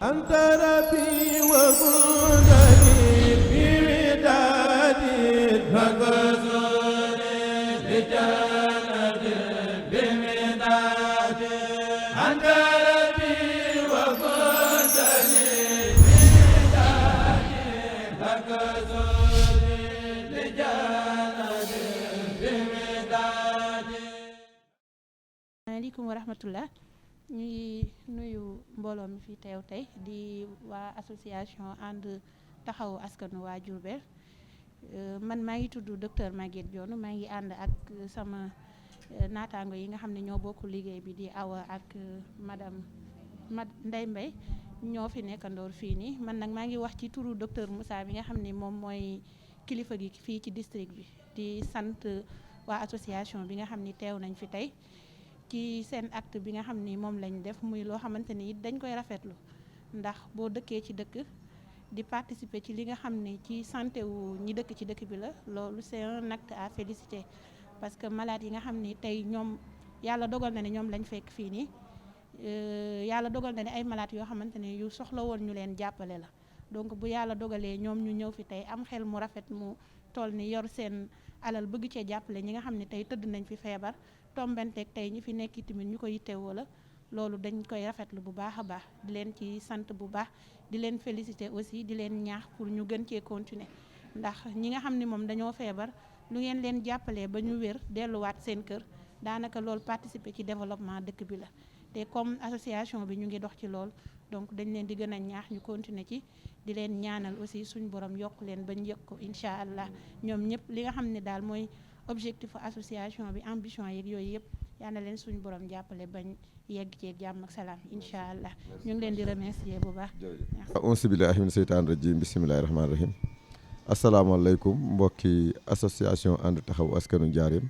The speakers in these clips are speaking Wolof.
أنت ربي وجودني بودادي فكسوني لجنة بمدادي أنت ربي وجودني بودادي فكسوني لجنة بمدادي. Maaleykum wa rahmatullah. ñuy nuyu mbooloo mi fi teew tey di waa association ànd taxawu askanu waa Diourbel. Man maa ngi tudd docteur Maguette Dione, maa ngi ànd ak sama naataango yi nga xam ne ñoo bokk liggéey bi di Awa ak madame Ndeye Mbaye ñoo fi nekkandoor fii nii. Man nag maa ngi wax ci turu docteur Moussa bi nga xam ne moom mooy kilifa gi fii ci district bi, di sant waa association bi nga xam ni teew nañ fi tey ci seen acte bi nga xam ni moom lañ def, muy loo xamante ni dañ koy rafetlu, ndax boo dëkkee ci dëkk di participer ci li nga xam ne ci santé wu ñi dëkk ci dëkk bi la, loolu c'est un acte à féliciter. Parce que malade yi nga xam ni tey ñoom yàlla dogal na ne ñoom lañ fekk fii nii, yàlla dogal na ne ay malade yoo xamante ne yu soxla woon ñu leen jàppale la. Donc bu yàlla dogalee ñoom ñu ñëw fi tey am xel mu rafet mu toll ni yor seen alal bëgg cee jàppale ñi nga xam ne tey tëdd nañ fi feebar, tombenteeg tey ñi fi nekk tamit ñu ko yittewoo la, loolu dañ koy rafetlu bu baax a baax, di leen ci sant bu baax, di leen féliciter aussi, di leen ñaax pour ñu gën cee continuer. Ndax ñi nga xam ne moom dañoo feebar, lu ngeen leen jàppalee ba ñu wér delluwaat seen kër, daanaka loolu participer ci développement dëkk bi la. te comme association bi ñu ngi dox ci lool, donc dañ leen di gën a ñaax ñu continuer ci, di leen ñaanal aussi suñ borom yokk leen bañ yëg ko incha allah. ñoom ñëpp li nga xam ne daal mooy objectif association bi, ambition yeeg yooyu yëpp, yal na leen suñ borom jàppale bañ yegg ci jàmm ak salaam incha allah. ñu ngi leen di remercier bu baax. auzu billaahi mina seytaani rajiim, bismillaahi rahmaani rahiim. asalaamaaleykum mbokki association ànd taxawu askanu Njaaréem.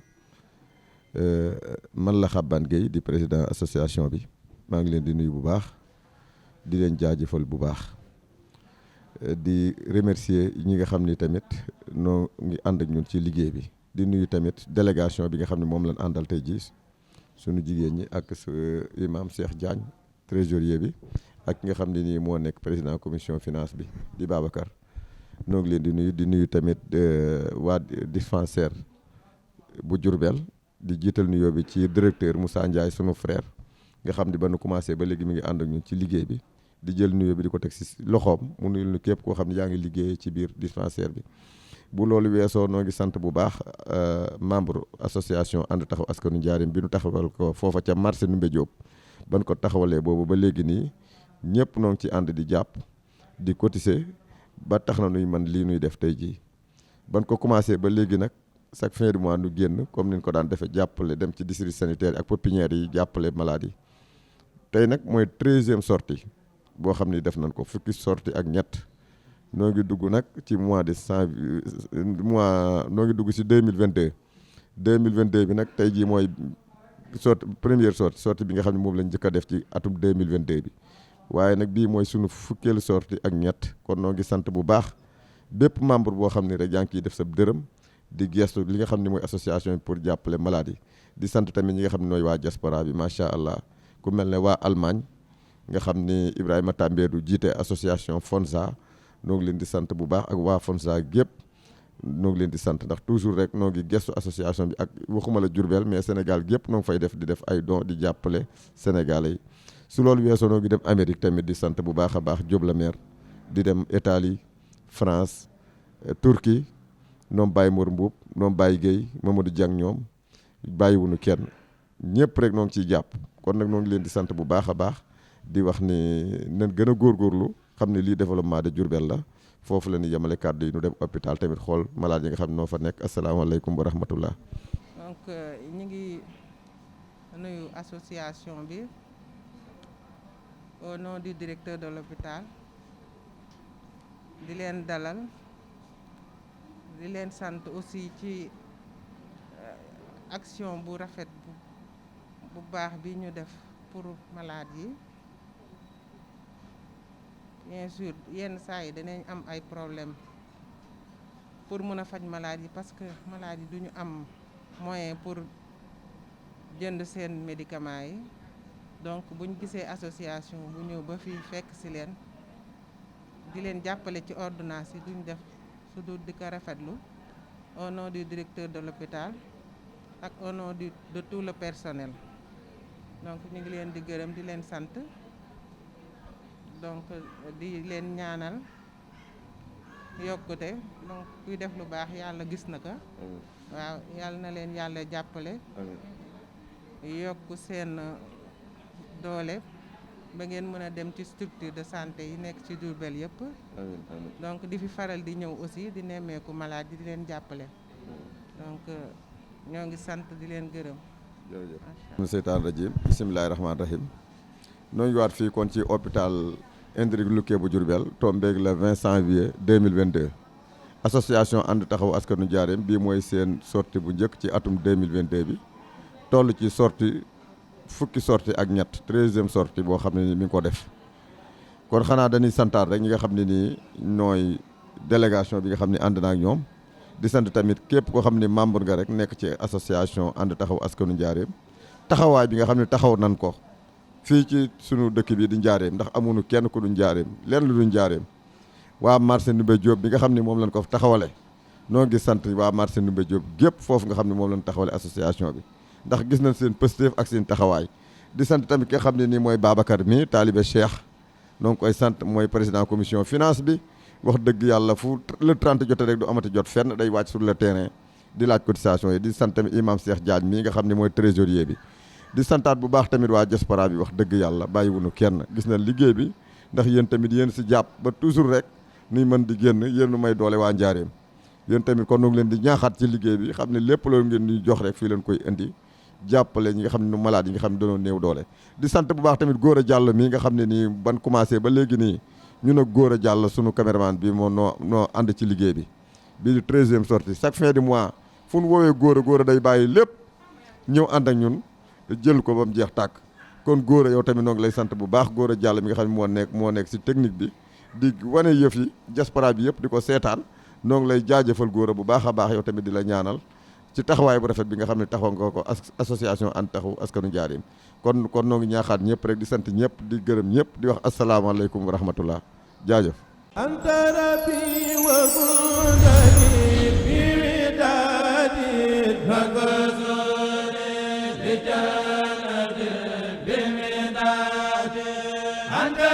Man la Xaban Gueye di président association bi, maa ngi leen di nuyu bu baax, di leen jaajëfal bu baax, di remercier ñi nga xam ni tamit noo ngi ànd ak ñun ci liggéey bi. di nuyu tamit délégation bi nga xam ne moom lañ àndal tey jii, suñu jigéen ñi ak imam Cheikh Diagne trésorier bi, ak ki nga xam ne nii moo nekk président commission finance bi di Babacar. noo ngi leen di nuyu tamit waa dispensaire bu Diourbel, di jiital nuyoo bi ci directeur Moussa Ndiaye sunu frère nga xam ni ba nu commencé ba léegi mi ngi ànd ak ñun ci liggéey bi, di jël nuyoo bi di ko teg si loxoom mu nuyul nu képp koo xam ne yaa ngi liggéey ci biir dispensaire bi. bu loolu weesoo noo ngi sant bu baax membre association ànd taxaw askanu Njaaréem bi nu taxawal ko foofa ca marché Ndoumbé Diop. ban ko taxawalee boobu ba léegi nii ñëpp noo ngi ci ànd di jàpp di cotiser ba tax na nuy man lii nuy def tey jii. ban ko commencé ba léegi nag chaque fin de mois nu génn comme ni ñu ko daan defee, jàppale dem ci district sanitaire ak pépinière yi jàppale malade yi. tey nag mooy 13e sortie boo xam ni def nañ ko, fukki sortie ak ñett. noo ngi dugg nag ci noo ngi dugg ci 2022 bi nag tey jii mooy première sortie bi nga xam ne moom lañ njëkk a def ci atum 2022 bi. waaye nag bii mooy sunu fukkeelu sortie ak ñett, kon noo ngi sant bu baax bépp membre boo xam ne rek yaa ngi ciy def sa dërëm di gestu li nga xam ne mooy association pour jàppale malade yi. di sant tamit ñi nga xam ne nooy waa diaspora bi, macha allah, ku mel ne waa Allemagne nga xam ni Ibrahima Tambédou jiite association Fonza. noo ngi leen di sant bu baax ak waa Fonza gépp, noo ngi leen di sant ndax toujours rek noo ngi gestu association bi, ak waxuma la Diourbel mais Sénégal gépp noo ngi fay di def ay don di jàppale Sénégalais yi. su loolu weesoo noo ngi dem Amérique tamit di sant bu baax a baax Diop la maire, di dem Italie, France, Turquie, ñoom Baye Mor Mbuub, ñoom Baye Guèye, Mamadou Diang, ñoom bàyyiwuñu kenn, ñëpp rek noo ngi ciy jàpp. kon nag noo ngi leen di sant bu baax a baax, di wax ni nañ gën a góorgóorlu, xam ne lii développement de Diourbel la. foofu la ñuy yemale kàddu yi nu dem hôpital tamit xool malade yi nga xam ne noo fa nekk. asalaamaaleykum wa rahmatullah. donc ñu ngi nuyu association bi au nom du directeur de l'hôpital, di leen dalal, di leen sant aussi ci action bu rafet bu baax bi ñu def pour malade yi. bien sûr yenn saa yi danañ am ay problème pour mën a faj malade yi, parce que malade yi duñu am moyen pour jënd seen médicaments yi, donc buñ gisee association bu ñëw ba fii fekk si leen di leen jàppale ci ordonnance yi duñ def su dul di ko rafetlu au nom du directeur de l'hôpital ak au nom de tout le personnel donc ñu ngi leen di gërëm di leen sant donc di leen ñaanal yokkute donc kuy def lu baax yàlla gis na ko waaw yàlla na leen yàlla jàppale yokk seen doole ba ngeen mën a dem ci structure de santé yi nekk ci Diourbel yëpp donc di fi faral di ñëw aussi di nemmeeku malade yi di leen jàppale donc ñoo ngi sant di leen gërëm jërëjëf seytaan rajim bisimilahi rahmaani rahim noo ngi waat fii kon ci hôpital Indrick Luque bu Diourbel tombeeg le 20 janvier 2022 association ànd taxawu askanu Njaareem bii mooy seen sortie bu njëkk ci atum 2022 bi toll ci sortie fukki sortie ak ñett 13e sortie boo xam ne ni mi ngi ko def kon xanaa dañuy santaat rek ñi nga xam ne nii nooy délégation bi nga xam ne ànd na ak ñoom di sant tamit képp koo xam ne membre nga rek nekk ci association ànd taxawu askanu Njaareem taxawaay bi nga xam ne taxaw nan ko fii ci sunu dëkk bi di Njaareem ndax amuñu kenn ku du Njaareem lenn lu du Njaareem waa marché Ndoumbé Diop bi nga xam ne moom lañ ko taxawale noo ngi sant waa marché Ndoumbé Diop gépp foofu nga xam ne moom lañ taxawale association bi ndax gis nañ seen pëstéef ak seen taxawaay di sant tamit ki nga xam ne nii mooy Babacar mi taalibe Cheikh noo koy sant mooy président commission finance bi wax dëgg yàlla fu le 30 jotee rek du amati jot fenn day wàcc sur le terrain di laaj cotisation yi di sant tamit imam Cheikh Diagne mii nga xam ne mooy trésorier bi di santaat bu baax tamit waa diaspora bi wax dëgg yàlla bàyyiwunu kenn gis na liggéey bi ndax yéen tamit yéen si jàpp ba toujours rek nuy mën di génn yéen lu may doole waa Njaareem yéen tamit kon nu ngi leen di ñaaxaat ci liggéey bi xam ne lépp loolu ngeen ñuy jox rek fii leen koy indi jàppale ñi nga xam ne malade yi nga xam ne dañoo néew doole di sant bu baax tamit Gora Diallo mii nga xam ne nii ban commencé ba léegi nii ñun ak Gora Diallo sunu caméraman bi moo noo ànd ci liggéey bi bii di 13e sortie chaque fin du mois fu nu woowee Gora day bàyyi lépp ñëw ànd ak ñun jël ko ba mu jeex tàkk kon Gora yow tamit noo ngi lay sant bu baax Gora Diallo mi nga xam ne moo nekk si technique bi di wane yëf yi diaspora bi yëpp di ko seetaan noo ngi lay jaajëfal Gora bu baax a baax yow tamit di la ñaanal ci taxawaay bu rafet bi nga xam ne taxaw nga ko association ànd taxawu askanu Njaareem kon noo ngi ñaaxaat ñëpp rek di sant ñëpp di gërëm ñëpp di wax asalaamaaleykum wa rahmatullah jaajëf anta rabbi wa gundani bi widadi magazore bi janati bi midadi anta